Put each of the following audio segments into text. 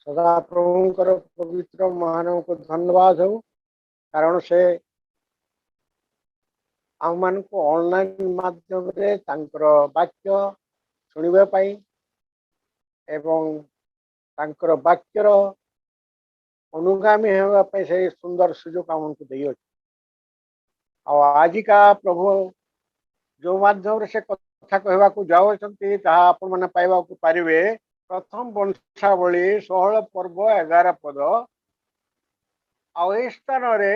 ସଦାପ୍ରଭୁଙ୍କର ପବିତ୍ର ମହାନଙ୍କୁ ଧନ୍ୟବାଦ ହେଉ, କାରଣ ସେ ଆମମାନଙ୍କୁ ଅନଲାଇନ ମାଧ୍ୟମରେ ତାଙ୍କର ବାକ୍ୟ ଶୁଣିବା ପାଇଁ ଏବଂ ତାଙ୍କର ବାକ୍ୟର ଅନୁଗାମୀ ହେବା ପାଇଁ ସେ ସୁନ୍ଦର ସୁଯୋଗ ଆମକୁ ଦେଇଅଛି। ଆଉ ଆଜିକା ପ୍ରଭୁ ଯୋଉ ମାଧ୍ୟମରେ ସେ କଥା କହିବାକୁ ଯାଉଅଛନ୍ତି, ତାହା ଆପଣମାନେ ପାଇବାକୁ ପାରିବେ ପ୍ରଥମ ବଂଶାବଳୀ 16 ପର୍ବ 11 ପଦ। ଆଉ ଏଇ ସ୍ଥାନରେ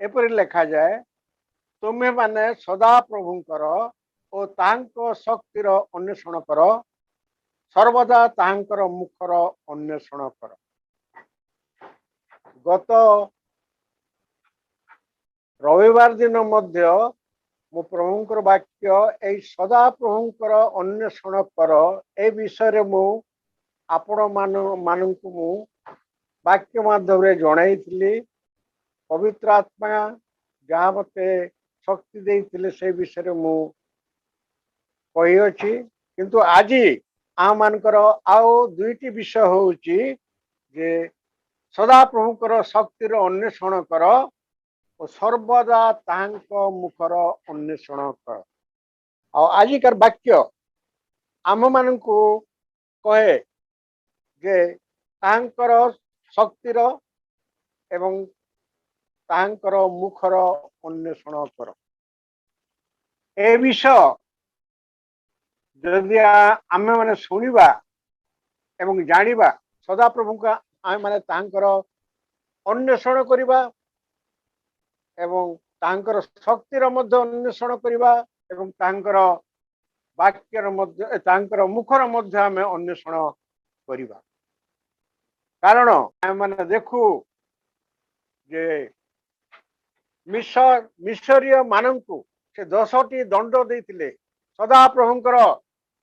ଏପରି ଲେଖାଯାଏ, "ତୁମେମାନେ ସଦାପ୍ରଭୁଙ୍କର ଓ ତାହାଙ୍କ ଶକ୍ତିର ଅନ୍ୱେଷଣ କର, ସର୍ବଦା ତାହାଙ୍କର ମୁଖର ଅନ୍ୱେଷଣ କର।" ଗତ ରବିବାର ଦିନ ମଧ୍ୟ ମୁଁ ପ୍ରଭୁଙ୍କର ବାକ୍ୟ ଏଇ ସଦାପ୍ରଭୁଙ୍କର ଅନ୍ୱେଷଣ କର, ଏ ବିଷୟରେ ମୁଁ ଆପଣ ମାନଙ୍କୁ ମୁଁ ବାକ୍ୟ ମାଧ୍ୟମରେ ଜଣାଇଥିଲି। ପବିତ୍ର ଆତ୍ମା ଯାହା ମତେ ଶକ୍ତି ଦେଇଥିଲେ, ସେ ବିଷୟରେ ମୁଁ କହିଅଛି। କିନ୍ତୁ ଆଜି ଆମମାନଙ୍କର ଆଉ ଦୁଇଟି ବିଷୟ ହଉଛି ଯେ ସଦାପ୍ରଭୁଙ୍କର ଶକ୍ତିର ଅନ୍ୱେଷଣ କର ଓ ସର୍ବଦା ତାହାଙ୍କ ମୁଖର ଅନ୍ୱେଷଣ କର। ଆଉ ଆଜିକାର ବାକ୍ୟ ଆମମାନଙ୍କୁ କହେ ଯେ ତାହାଙ୍କର ଶକ୍ତିର ଏବଂ ତାହାଙ୍କର ମୁଖର ଅନ୍ୱେଷଣ କର। ଏ ବିଷୟ ଯଦି ଆମେ ମାନେ ଶୁଣିବା ଏବଂ ଜାଣିବା, ସଦାପ୍ରଭୁଙ୍କ ଆମେ ମାନେ ତାହାଙ୍କର ଅନ୍ୱେଷଣ କରିବା ଏବଂ ତାହାଙ୍କର ଶକ୍ତିର ମଧ୍ୟ ଅନ୍ୱେଷଣ କରିବା ଏବଂ ତାହାଙ୍କର ବାକ୍ୟର ମଧ୍ୟ, ତାହାଙ୍କର ମୁଖର ମଧ୍ୟ ଆମେ ଅନ୍ୱେଷଣ କରିବା। କାରଣ ଆମେ ଦେଖୁ ଯେ ମିଶରୀୟ ମାନଙ୍କୁ ସେ 10ଟି ଦଣ୍ଡ ଦେଇଥିଲେ। ସଦାପ୍ରଭୁଙ୍କର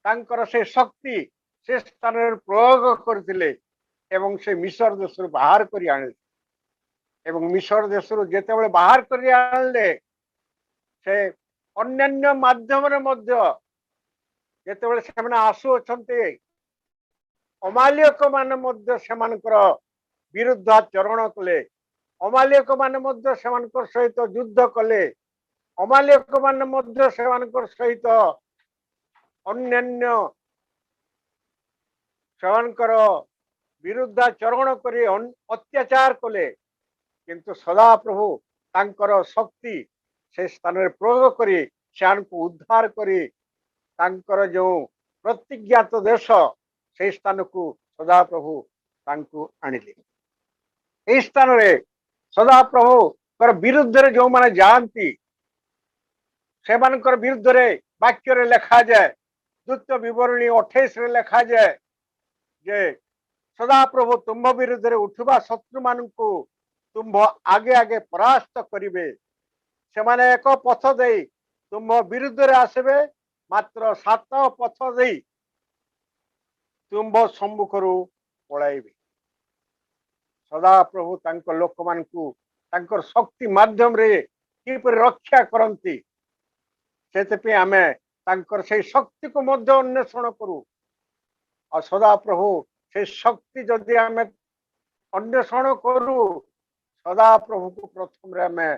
ତାଙ୍କର ସେ ଶକ୍ତି ସେ ସ୍ଥାନରେ ପ୍ରୟୋଗ କରିଥିଲେ ଏବଂ ସେ ମିଶର ଦେଶରୁ ବାହାର କରି ଆଣିଲେ। ଏବଂ ମିଶର ଦେଶରୁ ଯେତେବେଳେ ବାହାର କରି ଆଣିଲେ, ସେ ଅନ୍ୟାନ୍ୟ ମାଧ୍ୟମରେ ମଧ୍ୟ ଯେତେବେଳେ ସେମାନେ ଆସୁଅଛନ୍ତି, ଅମାଲିୟକ ମାନେ ମଧ୍ୟ ସେମାନଙ୍କର ବିରୁଦ୍ଧାଚରଣ କଲେ। ଅମାଲିୟକ ମାନେ ମଧ୍ୟ ସେମାନଙ୍କର ସହିତ ଯୁଦ୍ଧ କଲେ। ଅମାଲିୟକ ମାନେ ମଧ୍ୟ ସେମାନଙ୍କର ସହିତ ଅନ୍ୟାନ୍ୟ ସେମାନଙ୍କର ବିରୁଦ୍ଧାଚରଣ କରି ଅତ୍ୟାଚାର କଲେ। କିନ୍ତୁ ସଦାପ୍ରଭୁ ତାଙ୍କର ଶକ୍ତି ସେ ସ୍ଥାନରେ ପ୍ରୟୋଗ କରି ସେମାନଙ୍କୁ ଉଦ୍ଧାର କରି ତାଙ୍କର ଯେଉଁ ପ୍ରତିଜ୍ଞାତ ଦେଶ, ସେଇ ସ୍ଥାନକୁ ସଦାପ୍ରଭୁ ତାଙ୍କୁ ଆଣିଲେ। ଏହି ସ୍ଥାନରେ ସଦାପ୍ରଭୁଙ୍କର ବିରୁଦ୍ଧରେ ଯେଉଁମାନେ ଯାଆନ୍ତି, ସେମାନଙ୍କର ବିରୁଦ୍ଧରେ ବାକ୍ୟରେ ଲେଖାଯାଏ, ଦ୍ୱିତୀୟ ବିବରଣୀ 28ରେ ଲେଖାଯାଏ ଯେ ସଦାପ୍ରଭୁ ତୁମ୍ଭ ବିରୁଦ୍ଧରେ ଉଠୁବା ଶତ୍ରୁମାନଙ୍କୁ ତୁମ୍ଭ ଆଗେ ଆଗେ ପରାସ୍ତ କରିବେ। ସେମାନେ ଏକ ପଥ ଦେଇ ତୁମ୍ଭ ବିରୁଦ୍ଧରେ ଆସିବେ, ମାତ୍ର ସାତ ପଥ ଦେଇ ତୁମ୍ଭ ସମ୍ମୁଖରୁ ପଳାଇବେ। ସଦାପ୍ରଭୁ ତାଙ୍କ ଲୋକମାନଙ୍କୁ ତାଙ୍କର ଶକ୍ତି ମାଧ୍ୟମରେ କିପରି ରକ୍ଷା କରନ୍ତି, ସେଥିପାଇଁ ଆମେ ତାଙ୍କର ସେଇ ଶକ୍ତିକୁ ମଧ୍ୟ ଅନ୍ୱେଷଣ କରୁ। ଆଉ ସଦାପ୍ରଭୁ ସେଇ ଶକ୍ତି ଯଦି ଆମେ ଅନ୍ୱେଷଣ କରୁ, ସଦାପ୍ରଭୁକୁ ପ୍ରଥମରେ ଆମେ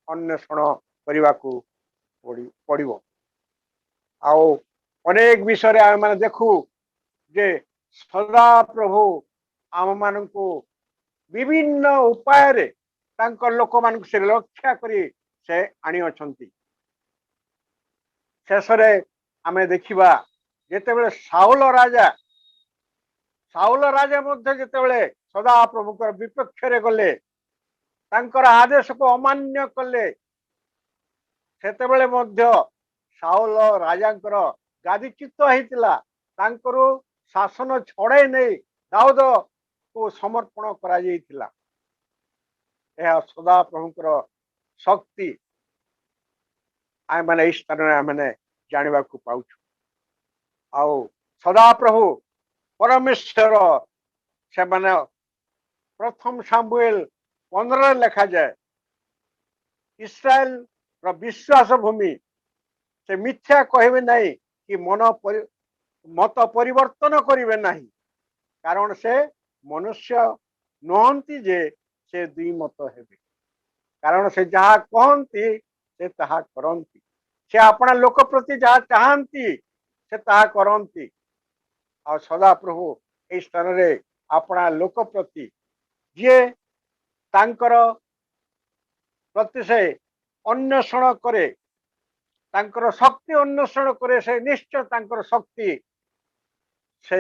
ଅନ୍ୱେଷଣ କରିବାକୁ ପଡିବ। ଆଉ ଅନେକ ବିଷୟରେ ଆମେ ମାନେ ଦେଖୁ ଯେ ସଦାପ୍ରଭୁ ଆମମାନଙ୍କୁ ବିଭିନ୍ନ ଉପାୟରେ ତାଙ୍କ ଲୋକମାନଙ୍କୁ ସେ ରକ୍ଷା କରି ସେ ଆଣିଅଛନ୍ତି। ଶେଷରେ ଆମେ ଦେଖିବା, ଯେତେବେଳେ ସାଉଲ ରାଜା ମଧ୍ୟ ଯେତେବେଳେ ସଦାପ୍ରଭୁଙ୍କର ବିପକ୍ଷରେ ଗଲେ, ତାଙ୍କର ଆଦେଶକୁ ଅମାନ୍ୟ କଲେ, ସେତେବେଳେ ମଧ୍ୟ ସାଉଲ ରାଜାଙ୍କର ଗାଦିଚ୍ୟୁତ ହେଇଥିଲା। ତାଙ୍କର ଶାସନ ଛଡ଼େଇ ନେଇ ଦାଉଦକୁ ସମର୍ପଣ କରାଯାଇଥିଲା। ଏହା ସଦାପ୍ରଭୁଙ୍କର ଶକ୍ତି ଆମେ ଏଇ ସ୍ଥାନରେ ଆମେ ଜାଣିବାକୁ ପାଉଛୁ। ଆଉ ସଦାପ୍ରଭୁ ପରମେଶ୍ୱର ସେମାନେ ପ୍ରଥମ ସାମୁଏଲ 15ରେ ଲେଖାଯାଏ, ଇସ୍ରାଏଲ ର ବିଶ୍ୱାସ ଭୂମି, ସେ ମିଥ୍ୟା କହିବେ ନାହିଁ କି ମନ ମତ ପରିବର୍ତ୍ତନ କରିବେ ନାହିଁ, କାରଣ ସେ ମନୁଷ୍ୟ ନୁହନ୍ତି ଯେ ସେ ଦୁଇ ମତ ହେବେ। କାରଣ ସେ ଯାହା କହନ୍ତି, ସେ ତାହା କରନ୍ତି। ସେ ଆପଣା ଲୋକ ପ୍ରତି ଯାହା ଚାହାନ୍ତି, ସେ ତାହା କରନ୍ତି। ଆଉ ସଦାପ୍ରଭୁ ଏଇ ସ୍ଥାନରେ ଆପଣା ଲୋକ ପ୍ରତି, ଯିଏ ତାଙ୍କର ପ୍ରତି ସେ ଅନ୍ୱେଷଣ କରେ, ତାଙ୍କର ଶକ୍ତି ଅନ୍ୱେଷଣ କରେ, ସେ ନିଶ୍ଚୟ ତାଙ୍କର ଶକ୍ତି ସେ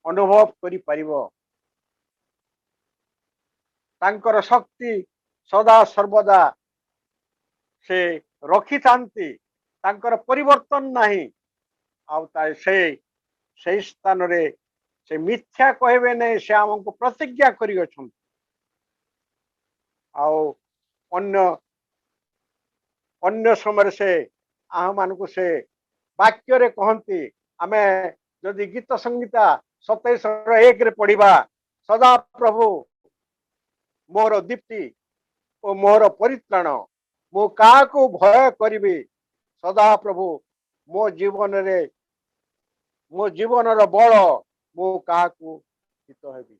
ଅନୁଭବ କରିପାରିବ। ତାଙ୍କର ଶକ୍ତି ସଦା ସର୍ବଦା ସେ ରଖିଥାନ୍ତି। ତାଙ୍କର ପରିବର୍ତ୍ତନ ନାହିଁ। ଆଉ ତା ସେ ସେଇ ସ୍ଥାନରେ ସେ ମିଥ୍ୟା କହିବେ ନାହିଁ। ସେ ଆମକୁ ପ୍ରତିଜ୍ଞା କରିଅଛନ୍ତି। ଆଉ ଅନ୍ୟ ଅନ୍ୟ ସମୟରେ ସେ ଆମ୍ଭମାନଙ୍କୁ ସେ ବାକ୍ୟରେ କହନ୍ତି। ଆମେ ଯଦି ଗୀତ ସଂହିତା 27:1ରେ ପଢିବା, "ସଦା ପ୍ରଭୁ ମୋର ଦୀପ୍ତି ଓ ମୋର ପରିତ୍ରାଣ, ମୁଁ କାହାକୁ ଭୟ କରିବି? ସଦା ପ୍ରଭୁ ମୋ ଜୀବନରେ ମୋ ଜୀବନର ବଳ, ମୁଁ କାହାକୁ ଭୀତ ହେବି?"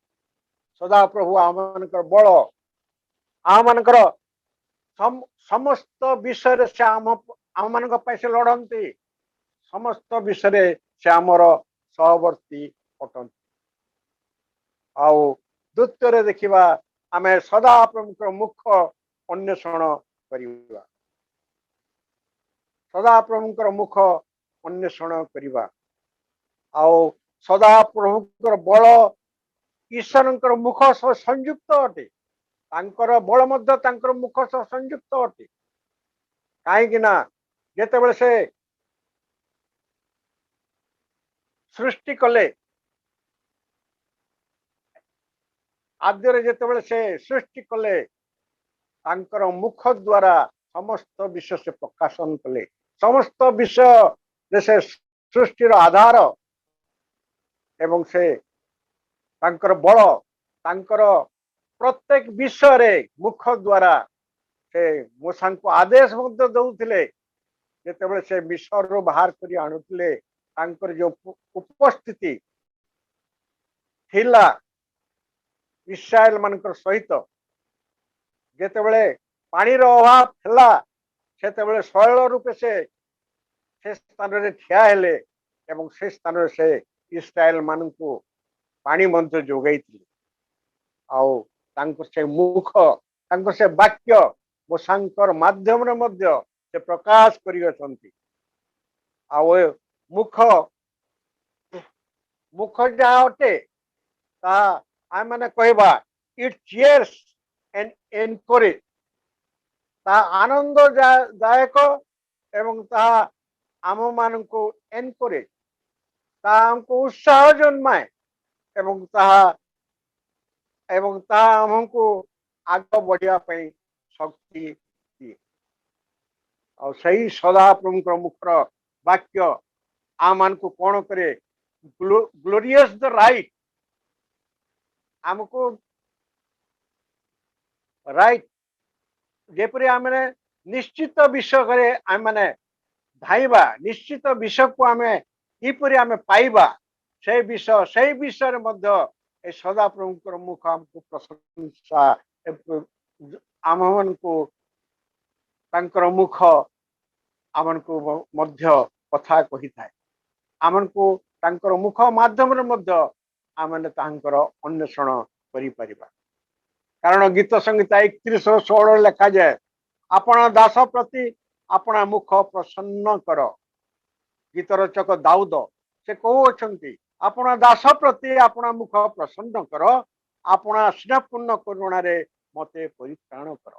ସଦାପ୍ରଭୁ ଆମମାନଙ୍କର ବଳ। ଆମମାନଙ୍କର ସମସ୍ତ ବିଷୟରେ ସେ ଆମମାନଙ୍କ ପାଇଁ ସେ ଲଢନ୍ତି। ସମସ୍ତ ବିଷୟରେ ସେ ଆମର ସହବର୍ତ୍ତୀ ଅଟନ୍ତି। ଆଉ ଦ୍ୱିତୀୟରେ ଦେଖିବା ଆମେ, ସଦାପ୍ରଭୁଙ୍କର ମୁଖ ଅନ୍ୱେଷଣ କରିବା। ସଦାପ୍ରଭୁଙ୍କର ମୁଖ ଅନ୍ୱେଷଣ କରିବା। ଆଉ ସଦାପ୍ରଭୁଙ୍କର ବଳ ଈଶ୍ୱରଙ୍କର ମୁଖ ସହ ସଂଯୁକ୍ତ ଅଟେ। ତାଙ୍କର ବଳ ମଧ୍ୟ ତାଙ୍କର ମୁଖ ସହ ସଂଯୁକ୍ତ ଅଟେ। କାହିଁକି ନା ଯେତେବେଳେ ସେ ସୃଷ୍ଟି କଲେ, ଆଦ୍ୟରେ ଯେତେବେଳେ ସେ ସୃଷ୍ଟି କଲେ, ତାଙ୍କର ମୁଖ ଦ୍ୱାରା ସମସ୍ତ ବିଷୟ ସେ ପ୍ରକାଶନ କଲେ। ସମସ୍ତ ବିଷୟ ସେ ସୃଷ୍ଟିର ଆଧାର ଏବଂ ସେ ତାଙ୍କର ବଳ, ତାଙ୍କର ପ୍ରତ୍ୟେକ ବିଷୟରେ ମୁଖ ଦ୍ୱାରା ସେ ମୋଶାଙ୍କୁ ଆଦେଶ ମଧ୍ୟ ଦଉଥିଲେ। ଯେତେବେଳେ ସେ ମିଶରରୁ ବାହାର କରି ଆଣୁଥିଲେ, ତାଙ୍କର ଯୋଉ ଉପସ୍ଥିତି ଥିଲା ଇସ୍ରାଏଲ ମାନଙ୍କର ସହିତ, ଯେତେବେଳେ ପାଣିର ଅଭାବ ହେଲା, ସେତେବେଳେ ଶୈଳ ରୂପେ ସେ ସେ ସ୍ଥାନରେ ଠିଆ ହେଲେ ଏବଂ ସେ ସ୍ଥାନରେ ସେ ଇସ୍ରାଏଲ ମାନଙ୍କୁ ପାଣି ମଧ୍ୟ ଯୋଗାଇଥିଲେ। ଆଉ ତାଙ୍କର ସେ ମୁଖ, ତାଙ୍କର ସେ ବାକ୍ୟ ମୋଶାଙ୍କର ମାଧ୍ୟମରେ ମଧ୍ୟ ସେ ପ୍ରକାଶ କରିଅଛନ୍ତି। ଆଉ ଏ ମୁଖ ମୁଖ ଯାହା ଅଟେ, ତାହା ଆମେ କହିବା, ଇଟ୍ ଚିୟର୍ସ ଆଣ୍ଡ ଏନକରେଜ। ତାହା ଆନନ୍ଦ ଦାୟକ ଏବଂ ତାହା ଆମମାନଙ୍କୁ ଏନକରେଜ, ତାହା ଆମକୁ ଉତ୍ସାହ ଜନ୍ମାଏ ଏବଂ ତାହା ଆମକୁ ଆଗ ବଢିବା ପାଇଁ ଶକ୍ତି ଦିଏ। ଆଉ ସେଇ ସଦାପ୍ରଭୁଙ୍କର ମୁଖର ବାକ୍ୟ ଆମମାନଙ୍କୁ କଣ କରେ? Glorious the right. ଆମକୁ ରାଇଟ୍, ଯେପରି ଆମେ ନିଶ୍ଚିତ ବିଷୟରେ ଆମେ ଧାଇଁବା, ନିଶ୍ଚିତ ବିଷୟକୁ ଆମେ କିପରି ଆମେ ପାଇବା, ସେ ବିଷୟ ସେଇ ବିଷୟରେ ମଧ୍ୟ ଏ ସଦାପ୍ରଭୁଙ୍କର ମୁଖ ଆମକୁ ପ୍ରଶଂସା, ଆମମାନଙ୍କୁ ତାଙ୍କର ମୁଖ ଆମମାନଙ୍କୁ ମଧ୍ୟ କଥା କହିଥାଏ। ଆମକୁ ତାଙ୍କର ମୁଖ ମାଧ୍ୟମରେ ମଧ୍ୟ ଆମେ ତାଙ୍କର ଅନ୍ୱେଷଣ କରିପାରିବା। କାରଣ ଗୀତ ସଂହିତା 31:16 ଲେଖାଯାଏ, "ଆପଣା ଦାସ ପ୍ରତି ଆପଣା ମୁଖ ପ୍ରସନ୍ନ କର।" ଗୀତ ରଚକ ଦାଉଦ ସେ କହୁଅଛନ୍ତି, "ଆପଣା ଦାସ ପ୍ରତି ଆପଣା ମୁଖ ପ୍ରସନ୍ନ କର, ଆପଣା ସ୍ନେହପୂର୍ଣ୍ଣ କରୁଣାରେ ମତେ ପରିତ୍ରାଣ କର।"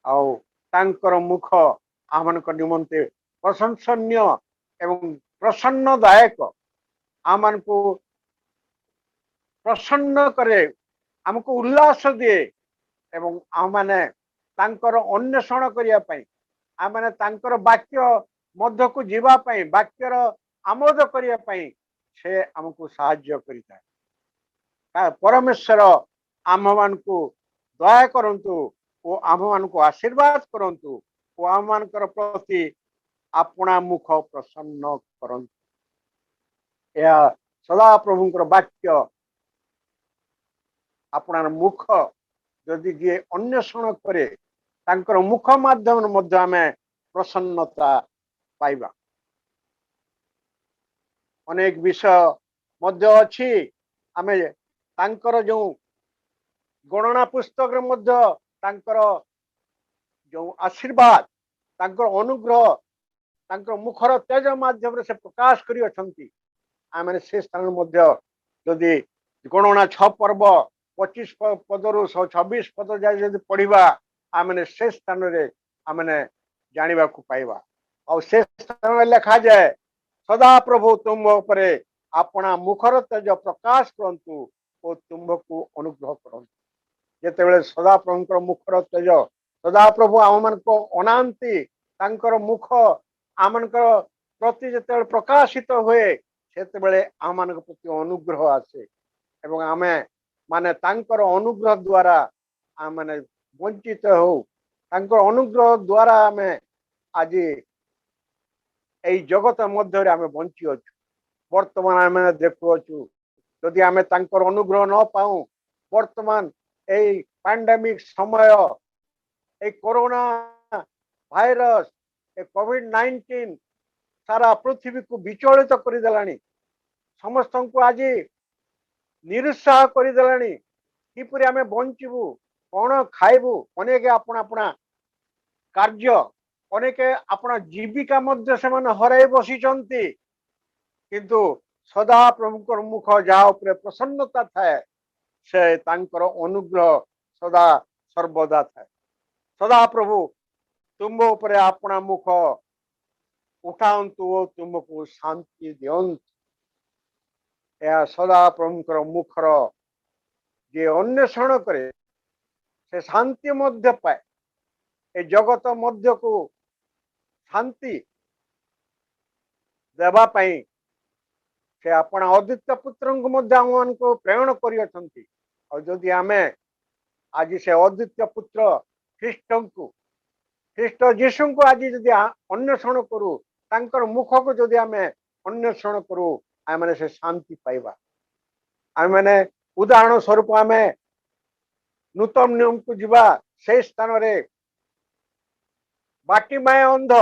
ଆଉ ତାଙ୍କର ମୁଖ ଆମମାନଙ୍କ ନିମନ୍ତେ ପ୍ରଶଂସନୀୟ ଏବଂ ପ୍ରସନ୍ନଦାୟକ। ଆମମାନଙ୍କୁ ପ୍ରସନ୍ନ କରେ, ଆମକୁ ଉଲ୍ଲାସ ଦିଏ ଏବଂ ଆମମାନେ ତାଙ୍କର ଅନ୍ୱେଷଣ କରିବା ପାଇଁ, ଆମମାନେ ତାଙ୍କର ବାକ୍ୟ ମଧ୍ୟକୁ ଯିବା ପାଇଁ, ବାକ୍ୟର ଆମୋଦ କରିବା ପାଇଁ ସେ ଆମକୁ ସାହାଯ୍ୟ କରିଥାଏ। ପରମେଶ୍ୱର ଆମ୍ଭମାନଙ୍କୁ ଦୟା କରନ୍ତୁ ଓ ଆମ୍ଭମାନଙ୍କୁ ଆଶୀର୍ବାଦ କରନ୍ତୁ ଓ ଆମମାନଙ୍କର ପ୍ରତି ଆପଣା ମୁଖ ପ୍ରସନ୍ନ କରନ୍ତୁ। ଏହା ସଦାପ୍ରଭୁଙ୍କର ବାକ୍ୟ। ଆପଣାର ମୁଖ ଯଦି ଯିଏ ଅନ୍ୱେଷଣ କରେ, ତାଙ୍କର ମୁଖ ମାଧ୍ୟମରେ ମଧ୍ୟ ଆମେ ପ୍ରସନ୍ନତା ପାଇବା। ଅନେକ ବିଷୟ ମଧ୍ୟ ଅଛି। ଆମେ ତାଙ୍କର ଯୋଉ ଗଣନା ପୁସ୍ତକରେ ମଧ୍ୟ ତାଙ୍କର ଯୋଉ ଆଶୀର୍ବାଦ, ତାଙ୍କର ଅନୁଗ୍ରହ, ତାଙ୍କର ମୁଖର ତେଜ ମାଧ୍ୟମରେ ସେ ପ୍ରକାଶ କରିଅଛନ୍ତି। ଆମେ ସେ ସ୍ଥାନରେ ମଧ୍ୟ ଯଦି ଗଣନା 6 ପର୍ବ 25 ପଦରୁ 26 ପଦ ଯାଏ ଯଦି ପଢିବା, ଆମେ ସେ ସ୍ଥାନରେ ଆମେ ଜାଣିବାକୁ ପାଇବା। ଆଉ ସେ ସ୍ଥାନରେ ଲେଖାଯାଏ, "ସଦାପ୍ରଭୁ ତୁମ୍ଭ ଉପରେ ଆପଣା ମୁଖର ତେଜ ପ୍ରକାଶ କରନ୍ତୁ ଓ ତୁମ୍ଭକୁ ଅନୁଗ୍ରହ କରନ୍ତୁ।" ଯେତେବେଳେ ସଦାପ୍ରଭୁଙ୍କର ମୁଖର ତେଜ, ସଦାପ୍ରଭୁ ଆମମାନଙ୍କୁ ଅନାନ୍ତି, ତାଙ୍କର ମୁଖ ଆମମାନଙ୍କର ପ୍ରତି ଯେତେବେଳେ ପ୍ରକାଶିତ ହୁଏ, ସେତେବେଳେ ଆମମାନଙ୍କ ପ୍ରତି ଅନୁଗ୍ରହ ଆସେ ଏବଂ ଆମେ ମାନେ ତାଙ୍କର ଅନୁଗ୍ରହ ଦ୍ୱାରା ଆମେ ବଞ୍ଚିତ ହଉ। ତାଙ୍କର ଅନୁଗ୍ରହ ଦ୍ୱାରା ଆମେ ଆଜି ଏଇ ଜଗତ ମଧ୍ୟରେ ଆମେ ବଞ୍ଚିଅଛୁ। ବର୍ତ୍ତମାନ ଆମେ ଦେଖୁଅଛୁ, ଯଦି ଆମେ ତାଙ୍କର ଅନୁଗ୍ରହ ନ ପାଉ, ବର୍ତ୍ତମାନ ଏଇ ପାଣ୍ଡେମିକ ସମୟ, ଏଇ କରୋନା ଭାଇରସ, ଏ କୋଭିଡ-19 ସାରା ପୃଥିବୀକୁ ବିଚଳିତ କରିଦେଲାଣି, ସମସ୍ତଙ୍କୁ ଆଜି ନିରୁତ୍ସାହ କରିଦେଲାଣି। କିପରି ଆମେ ବଞ୍ଚିବୁ, କଣ ଖାଇବୁ? ଅନେକ ଆପଣା ଆପଣା କାର୍ଯ୍ୟ, ଅନେକ ଆପଣା ଜୀବିକା ମଧ୍ୟ ସେମାନେ ହରାଇ ବସିଛନ୍ତି। କିନ୍ତୁ ସଦା ପ୍ରଭୁଙ୍କର ମୁଖ ଯାହା ଉପରେ ପ୍ରସନ୍ନତା ଥାଏ, ସେ ତାଙ୍କର ଅନୁଗ୍ରହ ସଦା ସର୍ବଦା ଥାଏ। ସଦା ପ୍ରଭୁ ତୁମ୍ଭ ଉପରେ ଆପଣା ମୁଖ ଉଠାନ୍ତୁ ଓ ତୁମକୁ ଶାନ୍ତି ଦିଅନ୍ତୁ। ଏହା ସଦା ପ୍ରଭୁଙ୍କର ମୁଖର ଯିଏ ଅନ୍ୱେଷଣ କରେ, ସେ ଶାନ୍ତି ମଧ୍ୟ ପାଏ। ଏ ଜଗତ ମଧ୍ୟକୁ ଶାନ୍ତି ଦେବା ପାଇଁ ସେ ଆପଣା ଅଦ୍ୱିତୀୟ ପୁତ୍ରଙ୍କୁ ମଧ୍ୟ ଆମମାନଙ୍କୁ ପ୍ରେରଣ କରିଅଛନ୍ତି। ଆଉ ଯଦି ଆମେ ଆଜି ସେ ଅଦ୍ୱିତୀୟ ପୁତ୍ର ଖ୍ରୀଷ୍ଟଙ୍କୁ, ଖ୍ରୀଷ୍ଟ ଯୀଶୁଙ୍କୁ ଆଜି ଯଦି ଅନ୍ୱେଷଣ କରୁ, ତାଙ୍କର ମୁଖକୁ ଯଦି ଆମେ ଅନ୍ୱେଷଣ କରୁ, ଆମେ ସେ ଶାନ୍ତି ପାଇବା। ଆମେମାନେ ଉଦାହରଣ ସ୍ୱରୂପ ଆମେ ନୂତନ ନିୟମକୁ ଯିବା। ସେଇ ସ୍ଥାନରେ ବାଟିମାୟ ଅନ୍ଧ,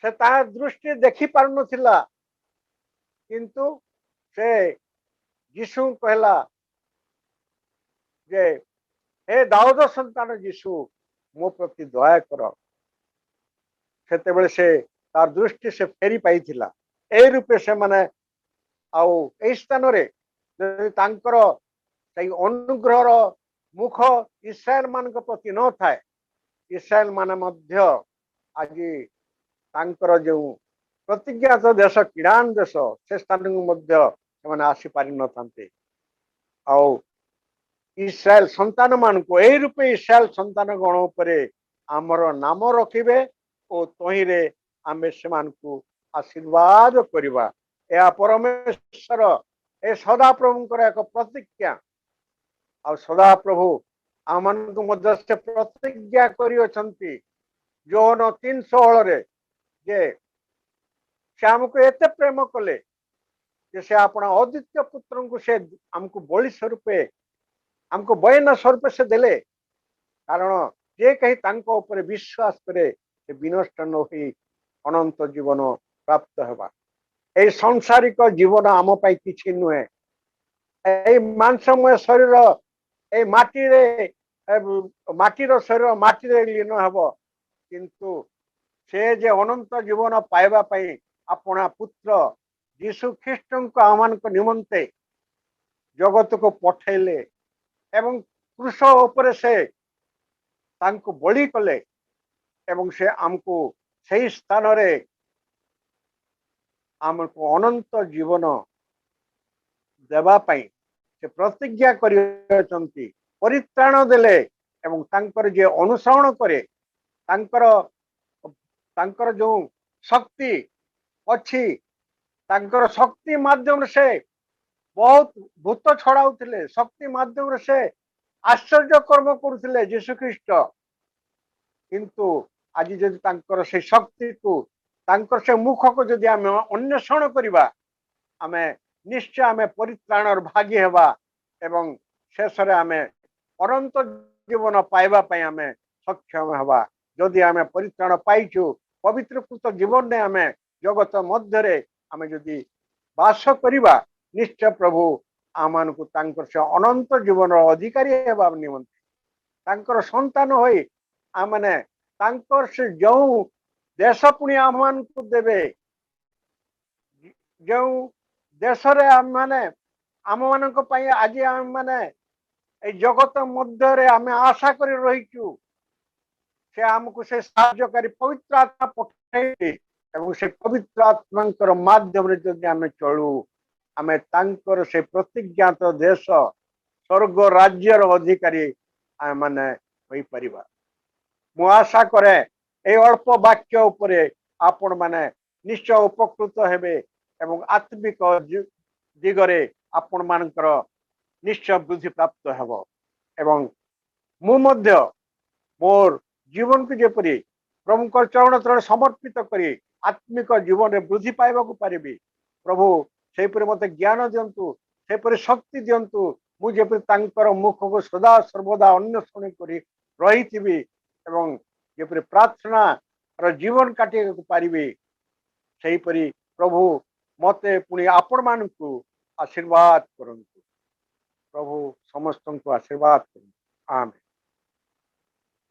ସେ ତା ଦୃଷ୍ଟି ଦେଖି ପାରୁନଥିଲା, କିନ୍ତୁ ସେ ଯୀଶୁଙ୍କୁ କହିଲା ଯେ, "ହେ ଦାଉଦ ସନ୍ତାନ ଯୀଶୁ, ମୋ ପ୍ରତି ଦୟା କର।" ସେତେବେଳେ ସେ ତାର ଦୃଷ୍ଟି ସେ ଫେରି ପାଇଥିଲା। ଏଇ ରୂପେ ସେମାନେ ଆଉ ଏଇ ସ୍ଥାନରେ ଯଦି ତାଙ୍କର ସେଇ ଅନୁଗ୍ରହର ମୁଖ ଇସ୍ରାଏଲ ମାନଙ୍କ ପ୍ରତି ନଥାଏ, ଇସ୍ରାଏଲ ମାନେ ମଧ୍ୟ ଆଜି ତାଙ୍କର ଯେଉଁ ପ୍ରତିଜ୍ଞାତ ଦେଶ, କିଣାନ ଦେଶ, ସେ ସ୍ଥାନକୁ ମଧ୍ୟ ସେମାନେ ଆସିପାରିନଥାନ୍ତେ। ଆଉ ଇସ୍ରାଏଲ ସନ୍ତାନ ମାନଙ୍କୁ, ଏଇ ରୂପେ ଇସ୍ରାଏଲ ସନ୍ତାନ ଗଣ ଉପରେ ଆମର ନାମ ରଖିବେ ଓ ତହିଁରେ ଆମେ ସେମାନଙ୍କୁ ଆଶୀର୍ବାଦ କରିବା। ଏହା ପରମେଶ୍ୱର, ଏ ସଦାପ୍ରଭୁଙ୍କର ଏକ ପ୍ରତିଜ୍ଞା। ଆଉ ସଦାପ୍ରଭୁ ଆମମାନଙ୍କୁ ମଧ୍ୟ ସେ ପ୍ରତିଜ୍ଞା କରିଅଛନ୍ତି ଯୋହନ 3:16ରେ ଯେ ସେ ଆମକୁ ଏତେ ପ୍ରେମ କଲେ ଯେ ସେ ଆପଣା ଅଦ୍ୱିତୀୟ ପୁତ୍ରଙ୍କୁ ସେ ଆମକୁ ବଳି ସ୍ୱରୂପେ, ଆମକୁ ବୟନ ସ୍ୱରୂପେ ସେ ଦେଲେ। କାରଣ ଯେ କେହି ତାଙ୍କ ଉପରେ ବିଶ୍ୱାସ କରେ, ସେ ବିନଷ୍ଟ ନ ହୋଇ ଅନନ୍ତ ଜୀବନ ପ୍ରାପ୍ତ ହେବା। ଏଇ ସଂସାରିକ ଜୀବନ ଆମ ପାଇଁ କିଛି ନୁହେଁ। ଏଇ ମାଂସମୟ ଶରୀର ଏଇ ମାଟିରେ, ମାଟିର ଶରୀର ମାଟିରେ ଲୀନ ହେବ। କିନ୍ତୁ ସେ ଯେ ଅନନ୍ତ ଜୀବନ ପାଇବା ପାଇଁ ଆପଣା ପୁତ୍ର ଯୀଶୁ ଖ୍ରୀଷ୍ଟଙ୍କୁ ଆମମାନଙ୍କ ନିମନ୍ତେ ଜଗତକୁ ପଠେଇଲେ ଏବଂ କ୍ରୁଶ ଉପରେ ସେ ତାଙ୍କୁ ବଳି କଲେ ଏବଂ ସେ ଆମକୁ ସେଇ ସ୍ଥାନରେ ଆମକୁ ଅନନ୍ତ ଜୀବନ ଦେବା ପାଇଁ ସେ ପ୍ରତିଜ୍ଞା କରିଅଛନ୍ତି, ପରିତ୍ରାଣ ଦେଲେ। ଏବଂ ତାଙ୍କର ଯିଏ ଅନୁସରଣ କରେ, ତାଙ୍କର ଯୋଉ ଶକ୍ତି ଅଛି, ତାଙ୍କର ଶକ୍ତି ମାଧ୍ୟମରେ ସେ ବହୁତ ଭୂତ ଛଡାଉଥିଲେ, ଶକ୍ତି ମାଧ୍ୟମରେ ସେ ଆଶ୍ଚର୍ଯ୍ୟ କର୍ମ କରୁଥିଲେ ଯୀଶୁ ଖ୍ରୀଷ୍ଟ। କିନ୍ତୁ ଆଜି ଯଦି ତାଙ୍କର ସେଇ ଶକ୍ତିକୁ, ତାଙ୍କର ସେ ମୁଖକୁ ଯଦି ଆମେ ଅନ୍ୱେଷଣ କରିବା, ଆମେ ନିଶ୍ଚୟ ଆମେ ପରିତ୍ରାଣର ଭାଗୀ ହେବା। ଏବଂ ଶେଷରେ ଆମେ ଅନନ୍ତ ଜୀବନ ପାଇବା ପାଇଁ ଆମେ ସକ୍ଷମ ହେବା। ଯଦି ଆମେ ପରିତ୍ରାଣ ପାଇଛୁ, ପବିତ୍ରକୃତ ଜୀବନରେ ଆମେ ଜଗତ ମଧ୍ୟରେ ଆମେ ଯଦି ବାସ କରିବା, ନିଶ୍ଚୟ ପ୍ରଭୁ ଆମମାନଙ୍କୁ ତାଙ୍କର ସେ ଅନନ୍ତ ଜୀବନର ଅଧିକାରୀ ହେବା ନିମନ୍ତେ, ତାଙ୍କର ସନ୍ତାନ ହୋଇ ଆମମାନେ ତାଙ୍କର ସେ ଯେଉଁ ଦେଶ ପୁଣି ଆମମାନଙ୍କୁ ଦେବେ, ଯେଉଁ ଦେଶରେ ଆମମାନେ ଆମମାନଙ୍କ ପାଇଁ ଆଜି ଆମମାନେ ଏଇ ଜଗତ ମଧ୍ୟରେ ଆମେ ଆଶା କରି ରହିଛୁ, ସେ ଆମକୁ ସେ ସାହାଯ୍ୟକାରୀ ପବିତ୍ର ଆତ୍ମା ପଠେଇବେ ଏବଂ ସେ ପବିତ୍ର ଆତ୍ମାଙ୍କର ମାଧ୍ୟମରେ ଯଦି ଆମେ ଚଳୁ, ଆମେ ତାଙ୍କର ସେ ପ୍ରତିଜ୍ଞାତ ଦେଶ ସ୍ୱର୍ଗ ରାଜ୍ୟର ଅଧିକାରୀ ଆମେମାନେ ହୋଇପାରିବା। ମୁଁ ଆଶା କରେ, ଏଇ ଅଳ୍ପ ବାକ୍ୟ ଉପରେ ଆପଣମାନେ ନିଶ୍ଚୟ ଉପକୃତ ହେବେ ଏବଂ ଆତ୍ମିକ ଦିଗରେ ଆପଣମାନଙ୍କର ନିଶ୍ଚୟ ବୃଦ୍ଧି ପ୍ରାପ୍ତ ହେବ। ଏବଂ ମୁଁ ମଧ୍ୟ ମୋର ଜୀବନକୁ ଯେପରି ପ୍ରଭୁଙ୍କ ଚରଣ ତଳେ ସମର୍ପିତ କରି ଆତ୍ମିକ ଜୀବନରେ ବୃଦ୍ଧି ପାଇବାକୁ ପାରିବି, ପ୍ରଭୁ ସେହିପରି ମୋତେ ଜ୍ଞାନ ଦିଅନ୍ତୁ, ସେପରି ଶକ୍ତି ଦିଅନ୍ତୁ। ମୁଁ ଯେପରି ତାଙ୍କର ମୁଖକୁ ସଦା ସର୍ବଦା ଅନ୍ୱେଷଣ କରି ରହିଥିବି ଏବଂ ଯେପରି ପ୍ରାର୍ଥନାର ଜୀବନ କାଟିବାକୁ ପାରିବି, ସେହିପରି ପ୍ରଭୁ ମତେ ପୁଣି ଆପଣମାନଙ୍କୁ ଆଶୀର୍ବାଦ କରନ୍ତୁ। ପ୍ରଭୁ ସମସ୍ତଙ୍କୁ ଆଶୀର୍ବାଦ କରନ୍ତୁ। ଆମେନ୍।